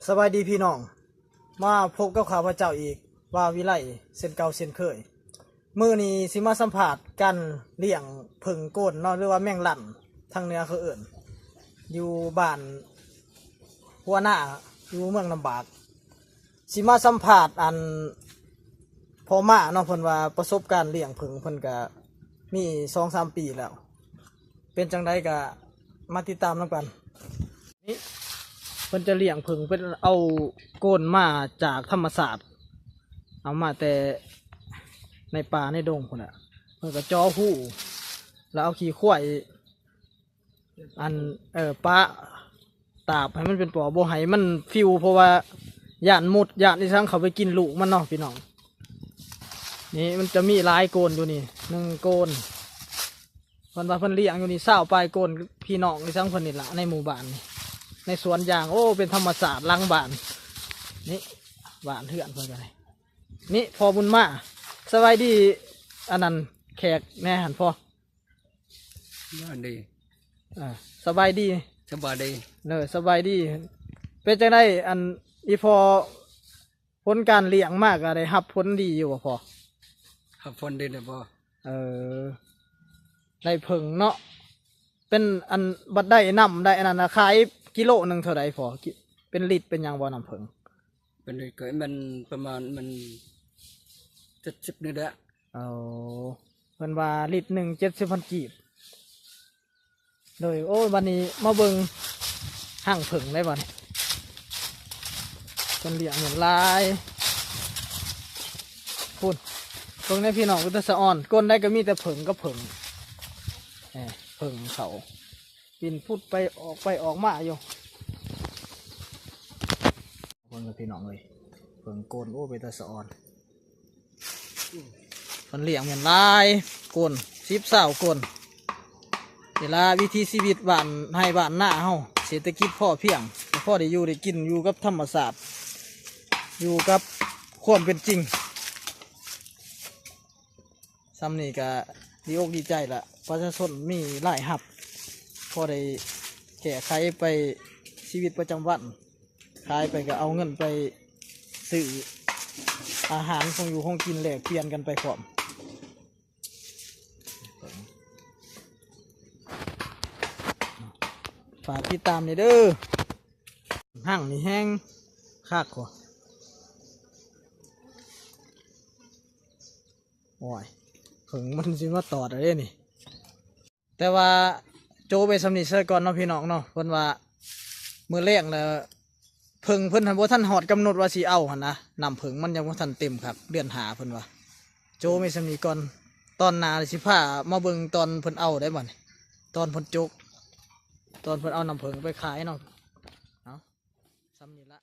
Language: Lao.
ສະບາຍດີພີ່ນ້ອງ, ມາພົບກັບຂ້າພະເຈົ້າອີກ ວ່າວິໄລ ເຊັ່ນເກົ່າເຊັ່ນເຄີຍ. ມື້ນີ້ຊິມາສຳພາດການລ້ຽງເຜິ້ງໂກນເນາະ ຫຼືວ່າແມງລັນ ທາງເໜືອເຂົາເອີ້ນ, ຢູ່ບ້ານຫົວນາ ຢູ່ເມືອງນ້ຳບາກ. ຊິມາສຳພາດອັນພໍ່ມ້າເນາະ, ເພິ່ນວ່າປະສົບການລ້ຽງເຜິ້ງເພິ່ນກະມີສອງສາມປີແລ້ວ. ເປັນຈັ່ງໃດກະມາຕິດຕາມນຳກັນ. ນີ້ເພິ່ນຈະລ້ຽງເຜິ້ງ ເພິ່ນເອົາໂກນມາຈາກທຳມະຊາດ, ເອົາມາແຕ່ໃນປ່າໃນດົງພຸ້ນແຫຼະ. ເພິ່ນກໍເຈາະຮູ ແລ້ວເອົາຂີ້ຄວາຍ ອັນ ເອີ ປະຕາບໃຫ້ມັນເປັນປໍ ບໍ່ໃຫ້ມັນຟິວ ເພາະວ່າຢ້ານມົດ ຢ້ານອີ່ສັງເຂົ້າໄປກິນລູກມັນເນາະພີ່ນ້ອງ. ນີ້ມັນຈະມີຫຼາຍໂກນຢູ່ນີ້ ໜຶ່ງໂກນ. ເພິ່ນວ່າເພິ່ນລ້ຽງຢູ່ນີ້ຊາວປາຍໂກນ ພີ່ນ້ອງອີ່ສັງເພິ່ນນີ້ລະ ໃນໝູ່ບ້ານນີ້ ໃນສວນຢາງ. ໂອ້ ເປັນທຳມະຊາດຫຼັງບ້ານນີ້ ບ້ານເຮືອນເພິ່ນກໍໄດ້. ນີ້ພໍ່ບຸນມາ ສະບາຍດີ ອັນນັ້ນແຂກແດ່ຫັ້ນພໍ່. ສະບາຍດີ ເອີ ສະບາຍດີ ສະບາຍດີ ເດີ ສະບາຍດີ. ເປັນຈັ່ງໃດ ອັນ ອີ່ພໍ່ ຜົນການລ້ຽງມາກະໄດ້ຮັບຜົນດີຢູ່ບໍ່ພໍ່? ຮັບຜົນດີແລ້ວພໍ່. ເອີ ໄດ້ເຜິ້ງເນາະ. ເປັນອັນ ບັດໄດ້ນ້ຳໄດ້ອັນນັ້ນນະ ຂາຍກິໂລໜຶ່ງເທົ່າໃດພໍ່? ກິ ເປັນລິດເປັນຫຍັງບໍ່ນ້ຳເຜິ້ງ? ເປັນລິດກໍແມ່ນປະມານມັນເຈັດສິບນີ້ແຫຼະ. ເອົາ ເພິ່ນວ່າລິດໜຶ່ງເຈັດສິບພັນກີບ. ໂດຍ ໂອ້ຍ ບັດນີ້ມາເບິ່ງຮັງເຜິ້ງໄດ້ບັດນີ້ ເພິ່ນລ້ຽງແມ່ນຫຼາຍ. ພຸ້ນ ເບິ່ງແດ່ພີ່ນ້ອງ ເປັນຕາສະອອນ. ກົ້ນໃດກໍມີແຕ່ເຜິ້ງກັບເຜິ້ງ ເອີ ເຜິ້ງເຂົາປິ່ນພຸດໄປອອກໄປອອກມາຢູ່. ເບິ່ງເດີພີ່ນ້ອງເອີຍ ເຜິ້ງໂກນ ໂອ້ ເປັນຕາສະອອນ. ເພິ່ນລ້ຽງແມ່ນຫຼາຍໂກນ ສິບ ຊາວໂກນ. ເວລາວິຖີຊີວິດບ້ານໄຮ່ບ້ານນາເຮົາ ເສດຖະກິດພໍພຽງ ກໍພໍໄດ້ຢູ່ໄດ້ກິນ ຢູ່ກັບທຳມະຊາດ ຢູ່ກັບຄວາມເປັນຈິງ. ຊ່ຳນີ້ກໍດີອົກດີໃຈລະ ປະຊາຊົນມີລາຍຮັບ ພໍໄດ້ແກ້ໄຂໄປຊີວິດປະຈຳວັນ. ຂາຍໄປກໍເອົາເງິນໄປຊື້ອາຫານຂອງຢູ່ຂອງກິນ ແລກປ່ຽນກັນໄປພ້ອມ. ຝາກຕິດຕາມແດ່ເດີ ຮັງນີ້ແຮງຄັກ. ໂອ້ຍ ເຜິ້ງມັນຊິມາຕອດເດ້ນີ້. ແຕ່ວ່າໂຈະໄປຊ່ຳນີ້ຊະກ່ອນເນາະພີ່ນ້ອງເນາະ. ເພິ່ນວ່າມື້ແລງແລ້ວ ເຜິ້ງເພິ່ນຫັ້ນບໍ່ທັນຮອດກຳນົດວ່າຊິເອົາຫັ້ນນະ, ນ້ຳເຜິ້ງມັນຍັງບໍ່ທັນເຕັມຄັກ ເດືອນຫ້າເພິ່ນວ່າ. ໂຈະໄວ້ຊ່ຳນີ້ກ່ອນ ຕອນໜ້າຊິພາມາເບິ່ງຕອນເພິ່ນເອົາໄດ້ບັດນີ້ ຕອນເພິ່ນຈົກ ຕອນເພິ່ນເອົານ້ຳເຜິ້ງໄປຂາຍເນາະ. ເອົາ ຊ່ຳນີ້ລະ.